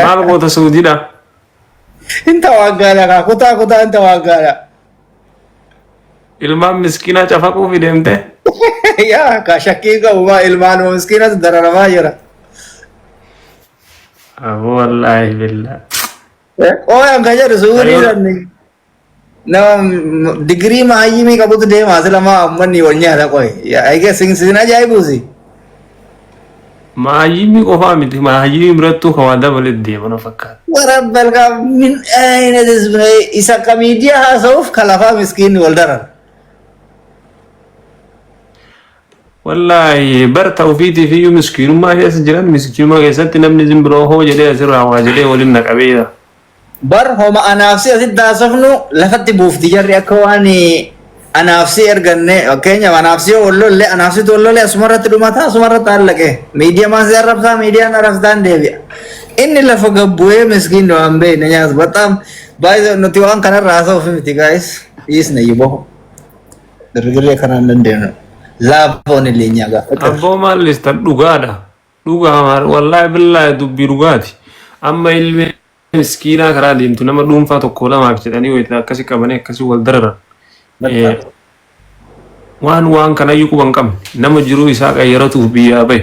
Maal goota Suudiidha? Hin tawaaggaadha kaa kutaa kutaa hin tawaaggaadha. Ilmaan miskiinaa cafaquuf deemte? Yaa kaa shakkii qabu maa ilmaan miskiinatu dararamaa jira. Aboo wallaahi billaa. Ooyan kan jedhu suudii sanni nama digirii maayyimii qabutu deema sila maa uummanni wal nyaata qoy. I guess sin ajaa'ibuusi. Maayyimii qofaa miti maayyimii birattuu kan waa dabale deema na fakkaata. Warabbal kaa min ayna isa ka miidiyaa haasa'uuf ka lafaa miskiinni wal daran. Wallaahi bar ta ofiitiif iyyuu miskiinummaa keessa jiran miskiinummaa keessatti namni zimbiroo hoo jedhee asirraa waa jedhee waliin na qabeera. Bar homa anaaf si asitti haasofnu lafatti buufti jarri akka waan anaaf si erganne fakkeenyaaf anaaf si yoo wal lolle anaaf situ wal lole asumarratti dhumata asumarratti allaqe miidiyamaan si arrabsaa miidiyaan arrabstaan deebi'a. Inni lafa gabbu'ee miskiin waan beekne nyaatu baxaam baay'ee nuti waan kanarra haasa'uuf miti guys dhiisne iyyuu Girgirree kanaan hin dandeenyu. Laafoon illee nyaa gaafa. Abboo maal listan dhugaadha. Dhugaa maal wallaahi billaahi dubbii dhugaati. Amma ilmi miskiinaa karaa deemtu nama dhuunfaa tokko lamaaf jedhanii wayita akkasi qabanii akkasi wal dararan. Waan waan kanayyuu quba hin qabne nama jiruu isaa qayyaratuuf biyyaa bahe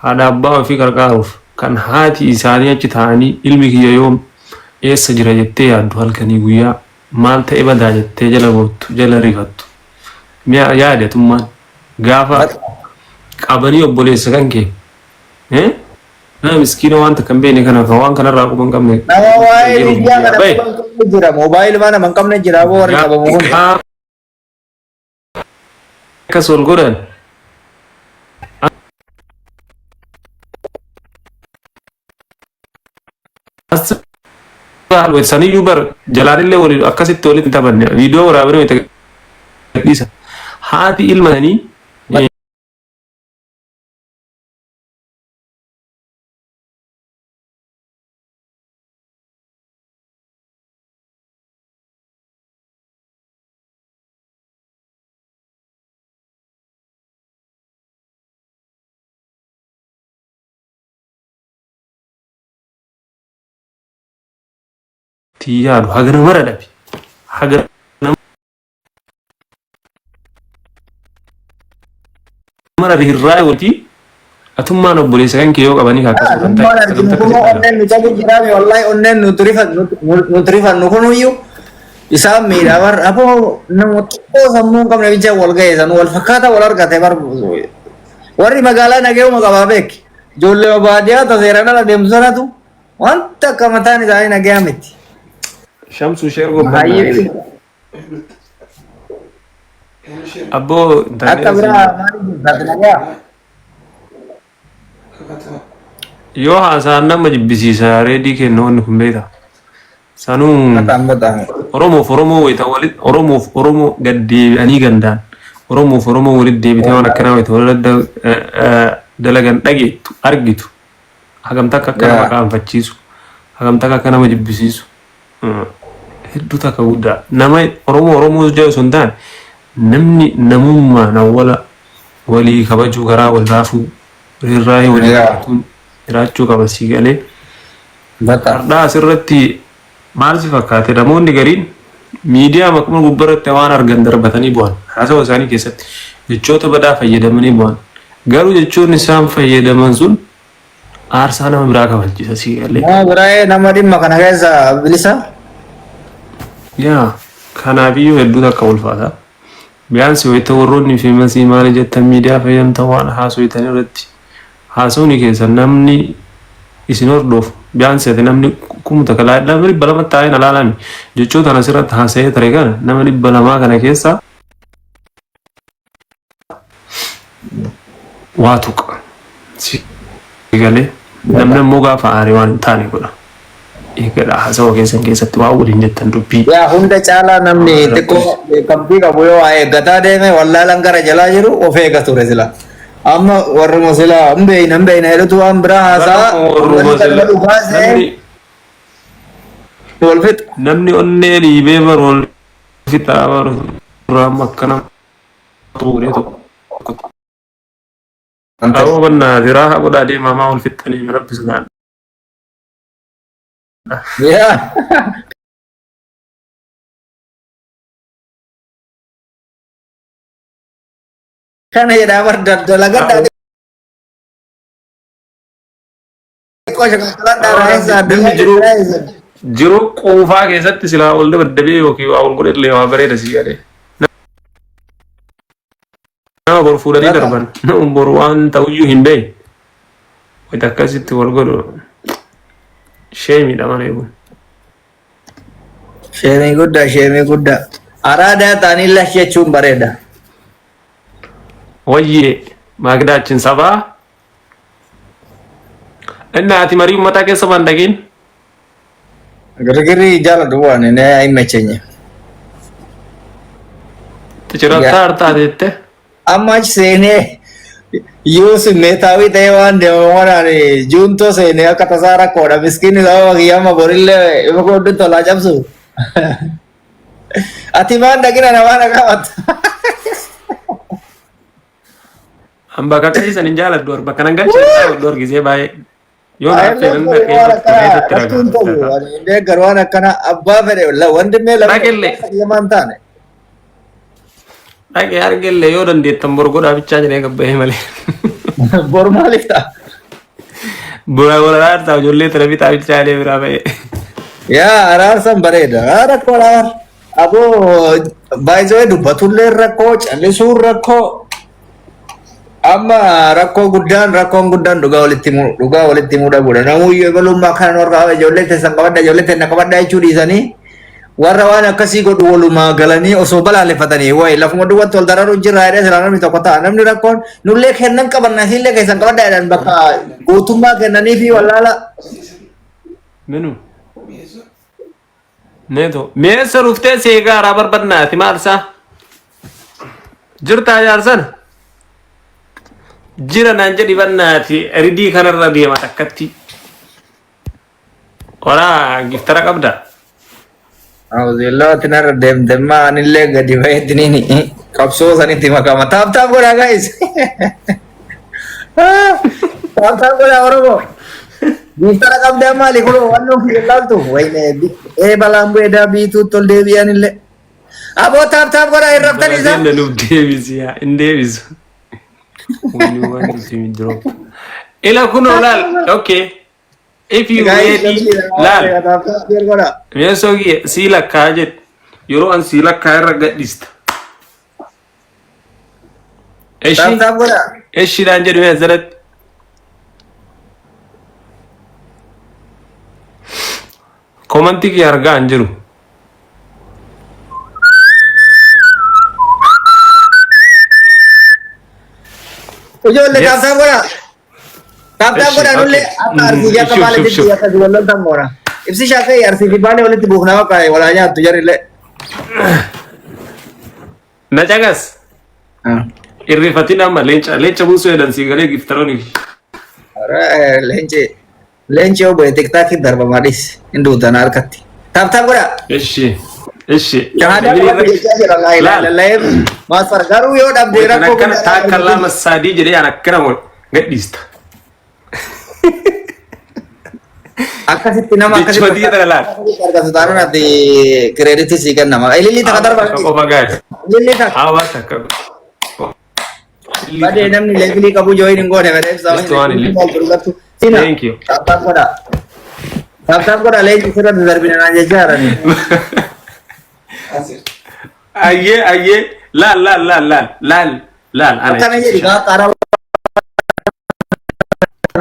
haadha abbaa ofii qarqaaruuf kan haati isaanii achi taa'anii ilmi kiyya yoom eessa jira jettee yaaddu halkanii guyyaa Maal ta'e badaa jettee jala boottu, jala rifattu. Mi'a yaadi atummaan. Gaafa qabanii obboleessa kan kee. Eh? Nama miskiina waan takka hin beekne kana kan waan kanarraa quba hin qabne. Nama waa'ee Yeroo miidiyaa biyyaa kana bahe. quba hin qabne jira. Moobaayilii nama hin qabne jira aboo warri qabamu kun. Gaafa akkas wal godhan. Saniyyuu bar jalaanillee waliin akkasitti walitti hin taphanne viidiyoo waraabanii wayita gadhiisa. Haati ilma sanii yaadu hagana mara dhabi hagana mara hirraa wati atummaan obboleessa kan kee yoo qabanii akkas godhan ta'e Atummaan arginu sagantaa kun akkasii onneen nu cabu jiraame wallahi onneen nu nuti rifannu kunuyyuu isaan miidha bar aboo nama xiqqoo sammuu hin qabne bicha wal ga'e san wal fakkaata wal argate bar warri magaalaa nageuma qabaa beek ijoollee baadiyyaa ta seeraan ala deemtu sanatu wanta akka mataan isaanii nagaa miti. Shamsu sheer gobbannaa. Baay'ee Abboo akka biraa maaliif jirtaati nagaa? Yoo haasa'an nama jibbisiisa reedii kenna wanni kun beektaa. Sanuu Bataam bataam. Oromoof Oromoo wayita walitti Oromoof Oromoo gad deebi'anii gandaan Oromoof Oromoo walitti deebitee waan akkanaa wayita walirra dalagan dhageettu argitu hagam takka akka nama qaanfachiisu hagam takka akka nama jibbisiisu hedduu takka guddaa nama Oromoo Oromoo jedhu osoo hin taane namni namummaan awwala walii kabajuu garaa wal raafuu rirraahii walii qabaatuun jiraachuu qaba sii galee. Bata. Hardhaa asirratti maal si fakkaate namoonni gariin miidiyaa maquma gubbarratti waan argan darbatanii bu'an haasawa isaanii keessatti jechoota badaa fayyadamanii bu'an garuu jechoonni isaan fayyadaman sun aarsaa nama biraa kafalchiisa sii galee. Nama biraa nama dhimma kana keessa bilisa. Yaa kanaafiyyuu hedduu takka ulfaata. Biyaansi wayita warroonni feemasii maali jettan miidiyaa fayyadamtan waan haasoytan irratti haasawni keessan namni isin hordofu biyaansi ati namni kumu takka nama 200 taa'ee na laalami jechoota ana asirratti haasa'ee tare kana nama 200 kana keessa waa tuqa si galee namni ammoo gaafa aare waan hin taane godha. Eegadha haasawa keessan keessatti waan waliin jettan dubbii. Yaa hunda caalaa namni xiqqoo beekamtii qabu yoo waa eeggataa deeme wallaalaan gara jalaa jiru of eega ture sila. Amma warruma sila hin beeyna hin beeyna jedhutu waan biraa haasaa Warruma uummanni sila kanuma dhugaa se'ee namni wal fixa. namni onnee dhiibee bar wal fixaa bar amma akkana fuudhee tokko. Aboo bannaa raaha godhaa deemaa maa wal fixxanii rabbi sodaadha. Yaa. Kana jedhaa bar dalagadhaa xiqqoo shaqaladhaa raayisa Namni jiru jiru quufaa keessatti silaa ol dabaddabee yookiin waa ol godhe illee waa bareeda si galee. Nama boru fuudhanii darban. Nama boru waan ta'uyyuu hin beekne. Wayita akkasitti wal godhu sheemiidha mana eeguun. Sheemii guddaa sheemii guddaa. Araadaa ta'anii lash jechuun bareeda. Wayyee maagdaachin sabaa. Inni ati marii uummataa keessa waan dhagiin. Girgirri jaaladhu waan inni hin mechenye. Ticirataa hartaa teette. Amma achi seenee yoo simmeetaawii ta'ee waan deemu waan juuntoo seenee akka tasaa rakkoodha. Miskiinni sababa kiyyaama borillee ifa godhu tolaa cabsu. Ati maan dhaqina namaa dhaqabatta. An bakka akkasii san hin jaaladhu bakka nan galchee jaaladhu argisee baay'ee. Yoo naaf fedhan dhaqee bakka keessatti ragaa. Deeggar waan akkana abbaa fedhe wandimee lama Dhaqillee. kiyyamaa hin taane. Dhaqee argellee yoo dandeettan bor godhaa bichaa jedhee gabbahee malee. Bor maaliif ta'a? Bora bora raartaa ijoollee tana bitaa bichaa jedhee biraa ba'ee. Yaa araarsan bareeda. Rakkoo araar. Aboo baay'isee dubbatullee rakkoo callisuun rakkoo. Amma rakkoo guddaan rakkoon guddaan dhugaa walitti himuu dhugaa walitti himuu dhabuudha. Namuyyuu ebalummaa kana warra hawa ijoollee teessan qabadha ijoollee teessan qabadha jechuu dhiisanii warra waan akkasii godhu walumaa galanii osoo balaaleffatanii wayi lafuma duwwaatti wal dararuun jirra jedhee silaa namni tokko ta'a. Namni rakkoon nullee kennan qabanna isiillee keessan qabadha jedhan bakka guutummaa kennanii fi wallaala. Minu. Neeto. Mi'eessa ruftee seegaa araa barbadnaati maal isaa? Jirtaa jaarsana? Jira naan jedhi bannaati ridii kanarra deema takkatti. Horaa giftara qabda. Auzubillahi narra deemte ma anillee gadi baheetti qabsoo sanitti makama. Tap tap godhaa guys. Tap tap godhaa Oromoo. Giftara qabdaa maali kun waan nuuf hin laaltu. Wayne ee balaan bu'ee daa biituutti ol deebi'an illee. Aboo tap tap godhaa hin raftan isaa. Baratee nuuf deebisi yaa hin deebisu. When you want to see me drop. Ila kunoo laal. Okay. If you ready laal. Tap tap godhaa. Mi'eessoo kiyya sii lakkaa jedhe. Yeroo an sii lakkaa irra gadhiista. Eshi Tap tap godhaa. eshiidhaan jedhu mee asirratti. Komantii kiyya argaa hin jiru. Ijoollee Yes. tap tap godhaa. Tap tap Eshi, godhaa nullee okay. akka arsii fi akka Shuf, baaleetti shuf, shuf. akka wallon tan goona. Ibsi shaakee arsii fi baalee walitti buufnaa bakka walaa nyaattu jarrillee. Na caqas. Irrifatin amma leenca leenca buusuu jedhan sii galee giftarooni. Leenci leenci yoo bu'e tiktaakii darbamaa dhiis hin duutan harkatti. Tap tap godhaa. Eshi eshi. Shahaadaa qabatu jechaa jira laa ilaaha illallah. Maasfar garuu yoo dhabdee rakkoo Akkana taakka lama sadii jedhee an akkana gadhiista. Akkasitti nama akkasitti Jechoota tana laal. argatu taanaan ati kireeditii sii kennama. Ilillii takka darba. Takka qofa gaari. Ilillii takka. Hawa takka. Badee namni leebilii qabu jooyin hin goone malee ibsaa. Just one illee. Sina. Thank you. Tap tap godhaa. Tap tap godhaa leenci sirratti darbina naan jechaa jirani. Ayyee ayyee laal laal laal laal laal laal ana Akkana jedhi gaafa araba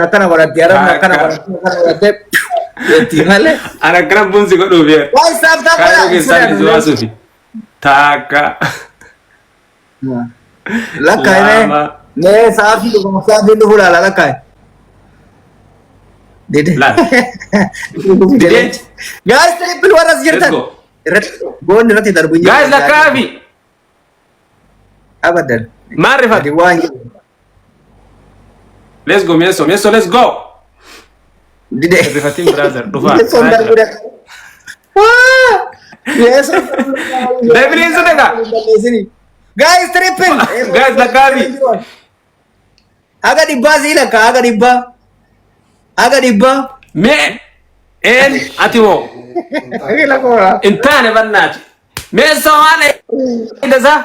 akkana godhatti arabni akkana godhatti akkana godhattee jetti malee. Ana akkana bunsi godhuuf yaa. Waan tap tap Kaayiroo godhaa. keessaa itti baasuufi. Taakka. Lakkaa'e mee Lama. mee saafii dhufu saafii dhufu laala lakkaa'e. Dide. Laal. Dide. Guys triple warra as Let's jirtan. go. Irratti goonni irratti darbu hin jiru. Guys lakkaafi. Abadan. Maal rifata? Gadi waan jiru. Let's go Meesso Meesso let's go. Dide. Rifatiin brother dhufaa. Yesoon darbuu danda'a. Ah! Yesoon darbuu danda'a. Deebiin sun egaa. Guys triple. Guys lakkaafi. Haga dhibbaa sii lakkaa haga dhibbaa. Haga dhibbaa. Mee. Een ati moo Gila koora. hin taane bannaati. Meessa waan eedasaa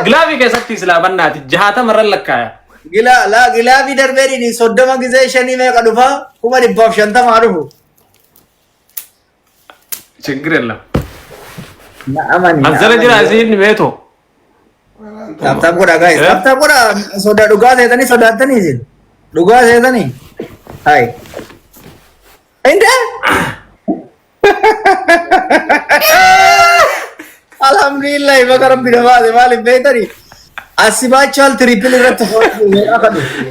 gilaafii keessatti silaa bannaati 60 irra lakkaaya. Gila laa gilaafii darbee 30 gizee shanii meeqa dhufa? 150,000 dhufu. ችግር የለም. Na amani. As jala jira isiin meeto. Tap tap godha guys. Eh? Tap tap godha. Soda dhugaa seetanii sodaattanii isin. Dhugaa seetanii. Hai. Inde? Alhamdulillah baga rabbi na baase maaliif beektanii? Asibaachal triple irratti meeqa dhufu?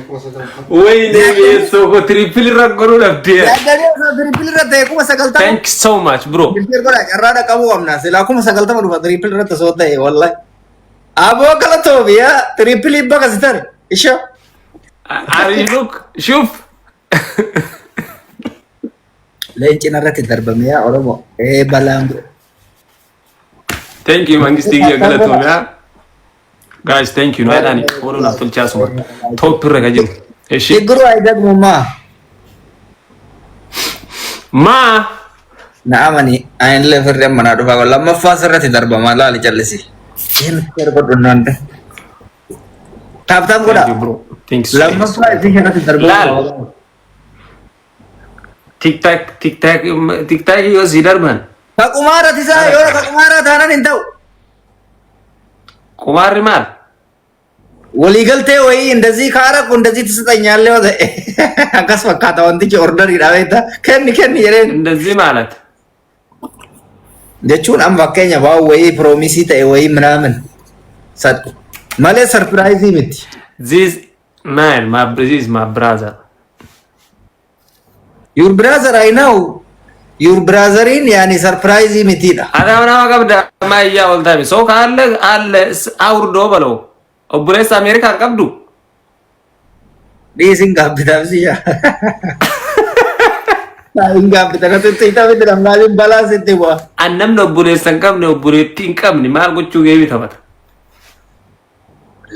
ወይኔ meessoo ko triple irra godhuu dhabdee. Yaaddanii osoo triple irra ta'e 90,000. Thank you so much, bro. Triple godha carraadha qabuu qabna. Silaa 90,000 dhufa triple irratti osoo ta'e wallahi. Aboo galatoomi yaa triple bakka si tare. Isha. Are you look shuf. Leenci narratti darbame yaa Oromoo. Ee balaan godhe. Thank you mangistii kiyya galatoomi. Guys, thank you. Naadhaani ooluu naaf tolchaa suma. Top irra ka jiru. Eshi. Chiggiruu ayidagmummaa. Maa Na amani anillee firri amma naa dhufaa lammaffaa sirratti darbama laali callisi. Share godhu nante. Tap tap godha. Thank you, bro. Thank you so much. Lammaffaa isin irratti darbama. Laal. TikTok TikTok TikTok yoo si darban Ka qumaara tisaa yoo ka qumaara taanan hin ta'u. Qumaarri maal? Waliigaltee wayii እንደዚህ ካረኩ እንደዚህ ትሰጠኛለህ yoo ta'e akkas fakkaata wantichi orderiidha beektaa kenni kenni jedheen. እንደዚህ ማለት Jechuun amma fakkeenya waan wayii promise ta'e wayii ምናምን malee surprise miti. This man, my this is my brother. Your brother, I know. Your brotherin yaani surprise mitiidha. Ati nama qabda ammayyaa ol taate soo kaale አለ አውርዶ በለው obboleessa Ameerikaa qabdu. Dhiisin gaabbitaaf siya. Hin gaabbita kan xixiqqaa miti namnaatiin balaa sitti bu'a. An namni obboleessa hin qabne obboleettii hin qabne maal gochuu geebii taphata?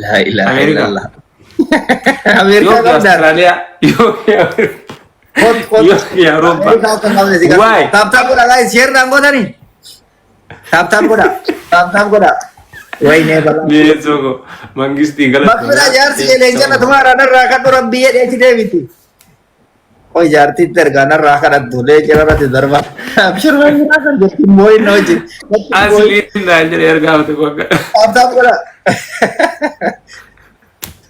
Laa ilaaha Ameerikaa. illallah. Ameerikaa Yookiin qabdaa. Austraaliyaa yookiin Kot kot. yookiin Awurooppaa. Ameerikaa akka hin qabne si qabdi. Why? Tap tap godha guys share naan gootanii. Tap tap godha. Tap tap godha. Waynee balaa. Mi'eessoo koo mangistii galata. Bakka jaarsi leenca na tumaara narraa kadhu rabbii jedhee achi deemiti. Qoy jaartiitti ergaa narraa kadhattu leenca irratti darba. Abshir waan kan jetti mooyin na wajjin. Asliin naan jedhe ergaa hafte koo akka. Tap tap godha.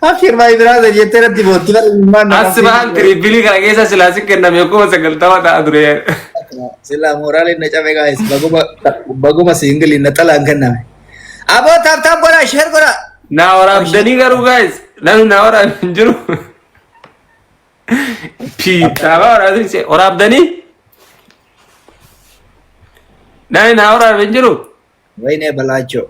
Abshir my brother jettee irratti bootti bara ilmaan nama. As bahan triple kana keessa silaasi kenname 90,000 ta'a ture. Sila moraaliin na cabe guys baguma baguma single na xalaan kenname. Aboo tap tap godha share godha. Naa waraabdanii garuu guys namni naa waraab hin jiru. Piitaaba waraabdanii waraabdanii namni naa waraab hin jiru. Waynee balaachoo.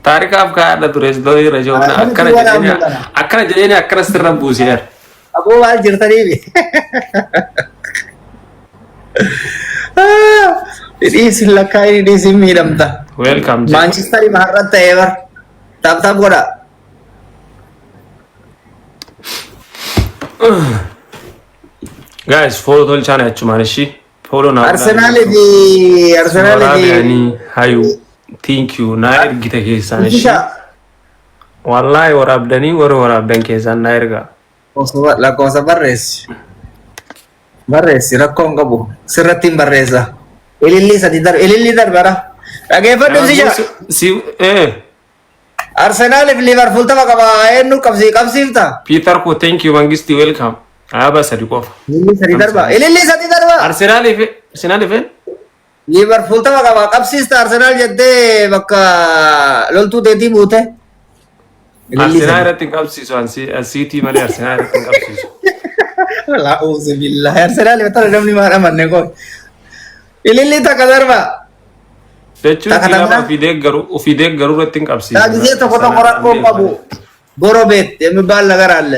Taarikaaf kaa'adha ture sidoo irra jiru akkana jedhanii akkana jedhanii akkana sirra buuseera. Aboo maal jirtaniifi? Dhiisin lakkaa'in dhiisin miidhamta. Welcome. Maanchister har'a ta'ee bar. Tap tap godha. Guys, follow tolchaan achumaan ishii. Follow naa. Arsenaalii fi Arsenaalii fi Waraabanii hayu. Thank you. Naa ergite keessaan ishii. Isha. Wallaahi waraabdanii warra waraabdan keessaan naa ergaa. Lakkoofsa barreessi. Barreessi rakkoo hin qabu. Sirratti hin barreessa. Ilillii sadi darba. Ilillii darbara. Dhageeffadhu Sisha. Si eh Arsenaalii fi Liverpool tapha qaba. Eenyu qabsii qabsiifta? Peter ko thank you Mangisti welcome. Aba sadi qofa. Ilillii sadi darba. Ilillii sadi darba. Arsenaalii fi Arsenaalii fi Liverpool tapha qaba. Qabsiista Arsenaal jettee bakka loltuu teetii buute. Ilillii Arsenaal sadi. irratti hin qabsiisu City malee Arsenaal irratti hin qabsiisu. Laa uuzu billahi. Arsenaal tana namni maal amanne qoy. Ilillii takka darba. Jechuun Takka kilaba takka. ofii deeggaruu irratti hin qabsiisu. ጊዜ tokko tokko rakkoo qabu. ጎረቤት የሚባል ነገር አለ።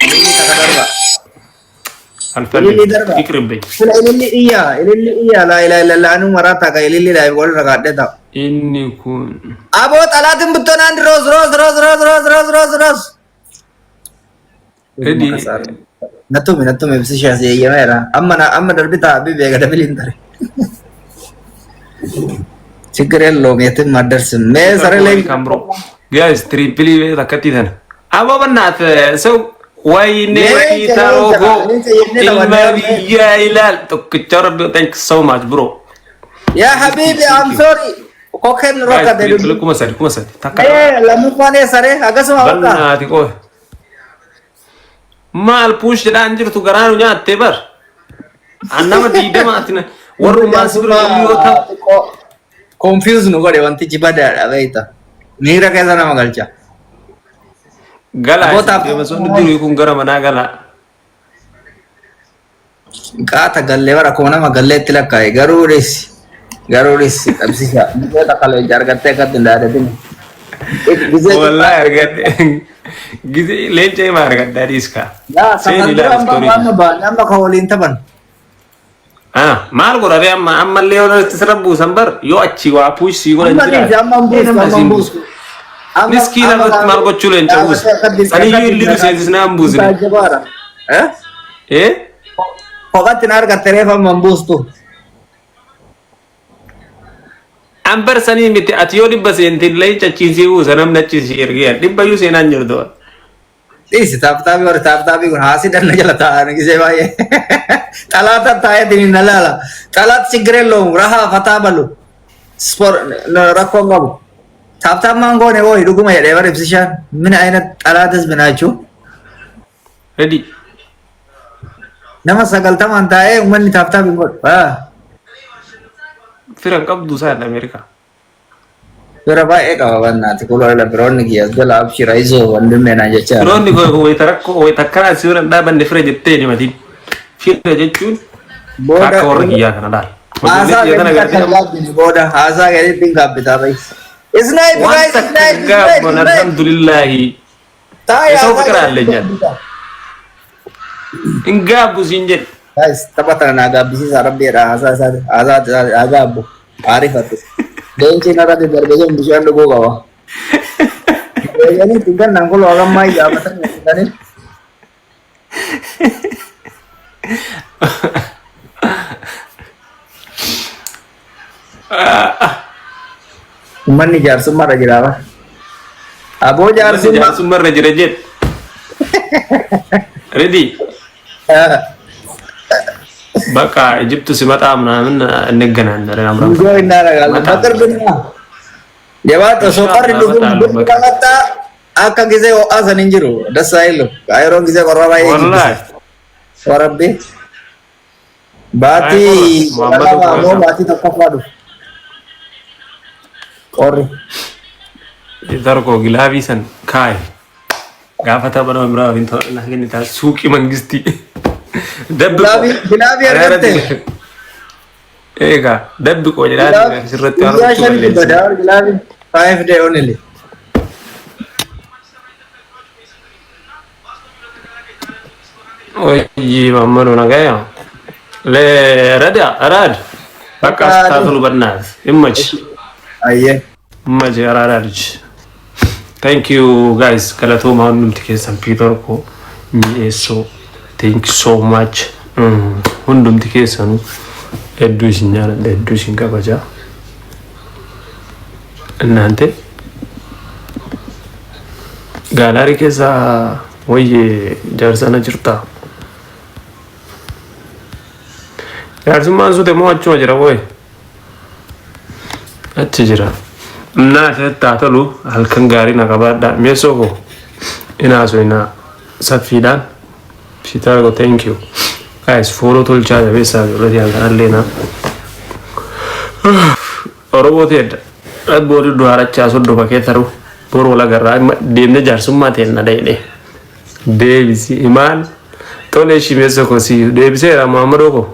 Ilillii takka darba. Ilillii darba. ይቅርብኝ። Sila ililli iyya, ililli iyya, laa ilaaha illallah anu maraa taka ililli laa wal ragaadhe ta'a. Inni kun Aboo xalaatiin buttoon አንድ rose rose rose rose rose rose rose rose. Ready. Nattumi nattumi ibsishaa si eeyyameera. Amma na amma darbi ta'a beeka dabiliin tare. ችግር የለውም የትም አትደርስም። Mee saree Welcome bro. Guys, triple takkatti tana. Aboo በእናትህ ሰው ወይኔ ፒተር ኦጎ ilma biyyaa ilaal tokkicha rabbi. Thank you so much, bro. yaa habiibi, I'm sorry. Kokkeen Guys, rakkate. Triple 3000 3000 takka. Ee lammaffaan saree akkasuma bakka. Bannaati qoy. Maal push jedhaan jirtu garaa nu nyaattee bar. An nama 20 ati warrumaan si bira jiru yoo ta'u. Confuse nu godhe wantichi badaadha beekta. Miira keessa nama galcha. Galaa Abootaaf- deemasoonni durii kun gara manaa galaa. Qaata gallee bara akkuma nama galleetti lakkaa'e garuu dhis garuu dhis qabsiisa. Gisee takka leenca argattee akkatti hin daadatin. Gisee Wallahi argadhe. Gisee leenca hima argadhaa dhiiskaa. yaa Seeni sakan dura ilaali amma story. amma baane amma ka waliin taphan. Ah, maal godhare amma ammallee yoo sirra buusan bar yoo achi waa push sii godhan Amma dhiisi amma hin buustu amma hin buustu. Miskiina irratti maal gochuu leenca buusu? Saniyyuu illi seensisnaa hin buusne. Eh? Eh? Kophatti na argatte reefa amma hin buustu. An bar sanii miti ati yoo 100 seente leenca achiin sii buusa namni achi si ergee 100yyuu seenaan jirtu. Dhiisi tap tapii warri tap tapii kun haasii danna jala taa'an gisee baay'ee. Xalaata taa'eetiin hin laala. Xalaat ችግር የለውም rahaa fataa balu. Sport rakkoo hin qabu. Tap tap maan goone wooyi dhuguma jedhee bara ibsishaan ምን አይነት ጠላት ህዝብ ናችሁ? Ready. Nama 90n taa'ee uummanni tap tap hin godhu. Fira hin qabdu isaan Ameerikaa. Fira baay'ee qaba bannaati. Kuloo ila firoonni kiyya as jala abshira izoo wandimee naan jechaa. Firoonni koo wayita rakkoo wayita akkanaa si bira hin dhaabanne fira jettee himatiin. Fira jechuun Booda akka warra kiyyaa kana laal. haasaa Ijoollee tana gaditti gartee akka amma gaabbine booda haasaa gaditti hin gaabbitaa bayis. Snipe waan guys, takka snipe, snipe, gaabban snipe. Alhamdulillahi. Taa'ee የሰው haasaa ፍቅር gaditti አለኝ አለ። gaabbitaa. Hin gaabbu siin jedhe. Guys, tapha tana naa gaabbisiisa rabbiidha haasaa isaa haasaa haa gaabbu aarifatu. Leenci narratti darbe sun bishaan dhuguu qaba. Eeyyanii ittiin kennan kun hagammaa gaafatanii. Uummanni jaarsummaarra jira ba. Aboo jaarsummaa. Jaarsummaarra jira jedhe. Ready. በቃ ኢጅፕት ሲመጣ ምናምን እንገናኛለን። አምራን Enjoy እናደርጋለን። በቅርብ ነው። Jabaatu osoo qorri dhufu እመጣለሁ። ከመጣ akka gisee ho'aa san hin jiru. Das አይሉ Kaayiroon gisee qorra baay'ee ወላሂ jibbisa. Warabbi. Baatii Muhammad 12 ammoo Obbo baatii 1ffaa dhufu. Qorri. Darko glove san kaay gaafa tapha nama biraa waliin tapha kennitaa suuqii mangistii. Dabbiqoo. Glove glove argatte? Eegaa dabbiqoo jedhaa sirratti waan Guyyaa gochuu 5 balleessa. badaa glove 5 day only. Wayyi Mammadu nagaya. Le rada arad. በቃ ስታትሉ በእናትህ ይመች Ayyee. ይመች አራዳ ልጅ። Thank you guys, galatooma hundumti keessan. Piiter koo mi'eessoo, thank you so much. Hundumti keessanuu hedduu isin jaaladha, hedduu isin kabajaa. እናንተ gallery keessa wayye jaarsana jirta. Jaarsummaan sute moo achuma jira woy? Achi jira. Innaa isatti haa tolu halkan gaarii na qabaadhaa. Mi'eessoo koo inaasu inaa saffiidhaan. Piiter koo, thank you. Guys, follow tolchaa jabeessaa ijoollee kanallee na. Oromoo ta'edha. Rabbi walii duhaarachaa 30 keessa taru boroo lagarraa deemnee jaarsummaa ta'e na dhayne. Deebisi imaal tole shimeessa koo si deebiseera Muhammadoo koo.